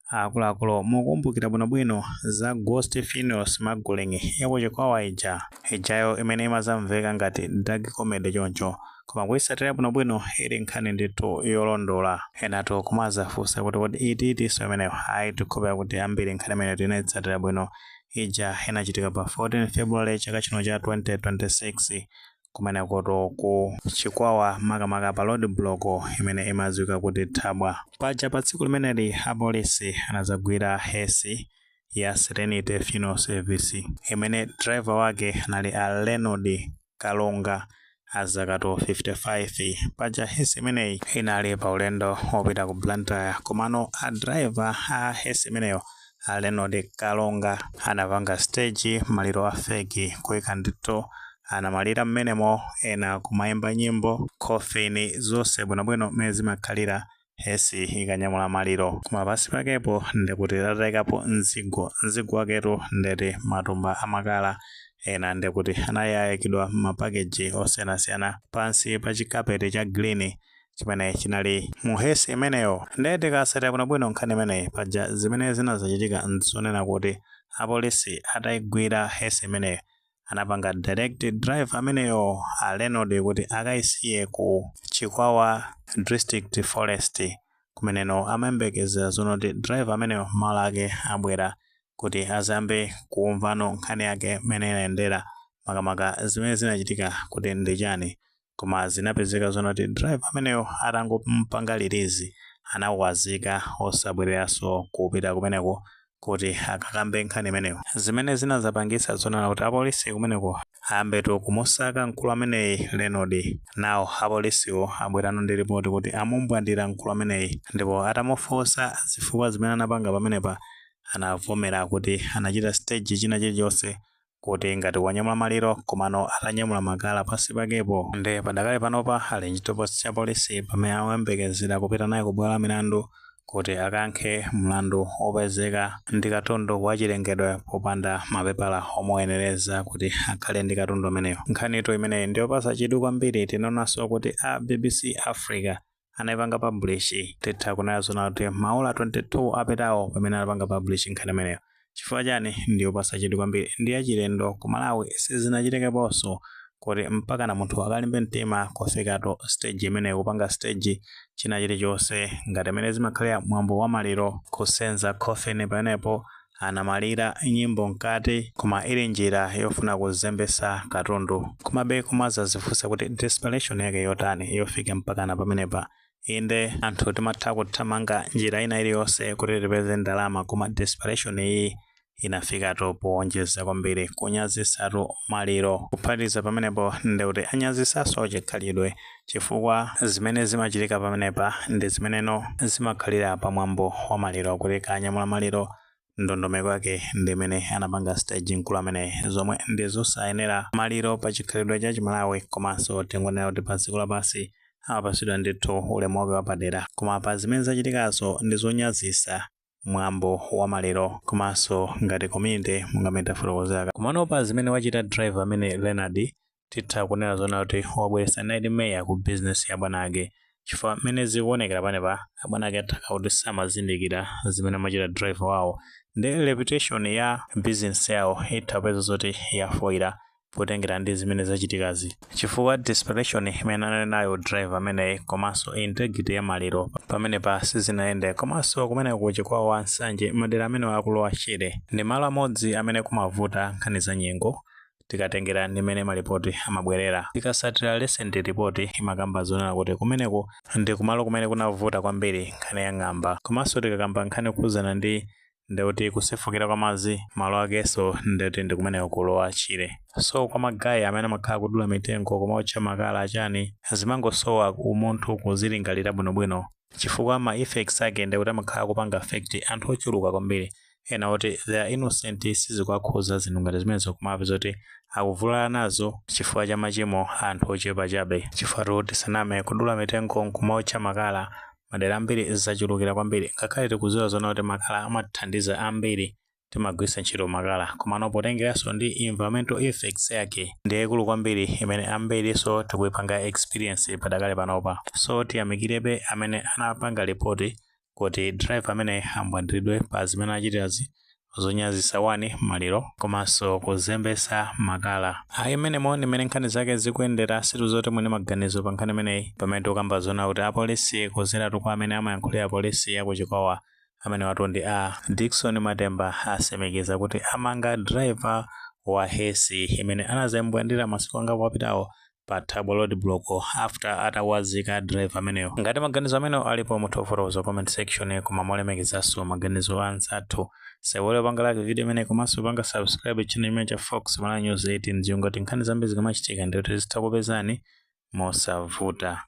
Akuluakulu, mukumbukira bwinobwino za ghost funeral smuggling yakuchikwawa ija, ijayo imene imazamveka ngati dark comedy choncho, koma kuyisatira bwinobwino ili nkhani ndithu yolondola. Enatu kumazafunsa kuti kodi itiitinso imeneyo? Ayi, tikhulupira kuti ambiri nkhani imeneyo tinayitsatira bwino. Ija inachitika pa 14 February chaka chino cha 2026 kumenekoto ku Chikwawa, makamaka pa road block imene imadziwika kuti Thabwa. Paja pa tsiku limeneli apolisi anazagwira hearse ya Serenity Funeral Service imene driver wake anali a Leonard Kalonga azaka 55. Paja hearse imeneyi inali pa ulendo wopita ku Blantyre, komano a driver a hearse imeneyo, a Leonard Kalonga, anapanga stage maliro a fake, kuyika ndithu anamalira mmenemo, ena kumayimba nyimbo, coffin, zonse bwinobwino mmene zimakhalira hearse ikanyamula maliro, koma pansi pakepo ndikuti tatayikapo mzigo. Mzigo waketu ndeti matumba amakala, ena ndikuti anali ayikidwa m'mapakeji osiyanasiyana pansi pa chikapeti cha green chimene chinali mu hearse imeneyo. Ndiye tikasatira bwinobwino nkhani imeneyi, paja zimene zinazachitika nzonena kuti apolisi atayigwira hearse imeneyo anapanga direct driver ameneyo, a Leonard, kuti akayisiye ku Chikwawa District Forest, kumeneno amayembekezera zonoti driver ameneyo malo ake abwera kuti azambe kumvano nkhani yake mmene inayendera, makamaka zimene zinachitika kuti ndi chani. Koma zinapezeka zonoti driver ameneyo atangompanga release anawazika, osabwereranso kupita kumeneko kuti akakambe nkhani imeneyo, zimene zinazapangisa zonena kuti apolisi kumeneko ayambetu kumusaka mkulu ameneyi, Leonard. Nawo apolisiwo abwerano ndi ripoti kuti amumbwandira mkulu ameneyi, ndipo atamufunsa zifukwa zimene anapanga pamenepa, anavomera kuti anachita stage china chilichonse kuti ngati wanyamula maliro, komano atanyamula makala pansi pakepo. Ndi padakali panopa ali mchitokosi cha polisi pamene akuyembekezera kupita naye ku bwalo la milandu kuti akayankhe mlandu wopezeka ndi katundu wachilengedwe popanda mapepala omuyenereza kuti akhale ndi katundu ameneyo. Nkhanitu imeneyi ndiyopatsa chidwi kwambiri. Tinaonanso kuti a BBC Africa anayipanga publish, titha kunena zona kuti maola 22 apitawo pamene anapanga publish nkhani imeneyo. Chifukwa chani? Ndiyopatsa chidwi kwambiri, ndi yachilendo. Ku Malawi sizinachitikeponso kuti mpaka na munthu akalimbe mtima kufikatu stage imeneyo, kupanga stage china chilichonse ngati imene zimakhalira mwambo wa maliro, kusenza coffin pamenepo, anamalira, nyimbo mkati, koma ili njira yofuna kuzembesa katundu. Komabe kumazazifunsa kuti desperation yake yotani yofika mpakana pamenepa? Inde, anthu timatha kuthamanga njira ina iliyonse kuti tipeze ndalama, koma desperation iyi inafikatu powonjeza kwambiri, kunyazisatu maliro. Kuphatikiza pamenepo ndikuti anyazisaso chikhalidwe, chifukwa zimene zimachitika pamenepa ndi zimeneno zimakhalira pamwambo wa maliro, kuti kanyamula maliro, ndondomeko yake ndi imene anapanga stage mkulu amene, zomwe ndi zosayenera maliro pa chikhalidwe cha Chimalawi. Komanso tingonena kuti pa dziko lapansi amapasidwa ndithu ulemu wake wapadera, koma pa zimene zachitikazo ndi zonyazisa mwambo wa maliro komanso ngati community, monga mmene tafotokozera. Komano pa zimene wachita driver amene Leonard, titha kunena zona kuti wabweretsa nightmare ku business ya bwana ake, chifukwa mmene zikuonekera panepa, abwana ake athaka kuti samazindikira zimene amachita driver wawo, ndi reputation ya business yawo itha kupeza zoti yafoira potengera ndi zimene zachitikazi, chifukwa desperation imene anali nayo driver ameneyi komanso integrity ya maliro pamenepa sizinayende. Komanso kumene ku Chikwawa, Nsanje, madera amene akulowa Shire, ndi malo amodzi amene kumavuta nkhani za nyengo. Tikatengera ndi mmene malipoti amabwerera, tikasatira recent report, imakamba zonena kuti kumeneko ndi kumalo kumene kunavuta kwambiri nkhani ya ng'amba. Komanso tikakamba nkhani yokhuzana ndi ndekuti kusefukira kwa madzi, malo akenso ndekuti ndi kumeneko kulowa Chire. So kwa ma guy amene amakhala kudula mitengo koma otcha makala achani, zimangosowa umunthu kuzilingalira bwinobwino, chifukwa ma effects ake ndekuti amakhala kupanga affect anthu ochuluka kwambiri, ena oti they are innocent, sizikuwakhuza zinthu ngati zimenezo, koma zoti akuvulala nazo chifukwa cha machimo a anthu ochepa chabe. Chifukwa tisaname, kudula mitengo nkumaotcha makala madera ambiri zachulukira kwambiri. Ngakhale tikudziwa zona kuti makala amathandiza ambiri, timagwiritsa ntchito makala, komano potengeranso ndi environmental effects yake ndi yayikulu kwambiri imene ambiriso tikuyipanga experience padakale panopa. So tiyamikirebe amene anapanga ripoti. Kuti driver amene ambwandiridwe pa zimene achitirazi zonyazisa wani maliro komanso kuzembesa makala. Ayi, mmenemo ndi mmene nkhani zake zikuyendera. Situzoti mwini maganizo pa nkhani imeneyi, pamene tikukamba zona kuti apolisi kuzeratu kwa amene amayankhulira polisi ya kuchikwawa, amene watu ndi a Dickson Matemba, asimikiza kuti amanga driver wa hearse imene anazembwandira masiku angapo apitawo pa Thabwa Road Block after atawazika driver ameneyo. Ngati maganizo amenewo alipo, mutha kufotokoza comment section, koma molemekezanso maganizo a anzathu. Sewole panga like video imene komanso panga subscribe channel imene cha Fox Malawi News 18 dziwo ngati nkhani zambiri zikamachitika ndikuti zitha kupezani mosavuta.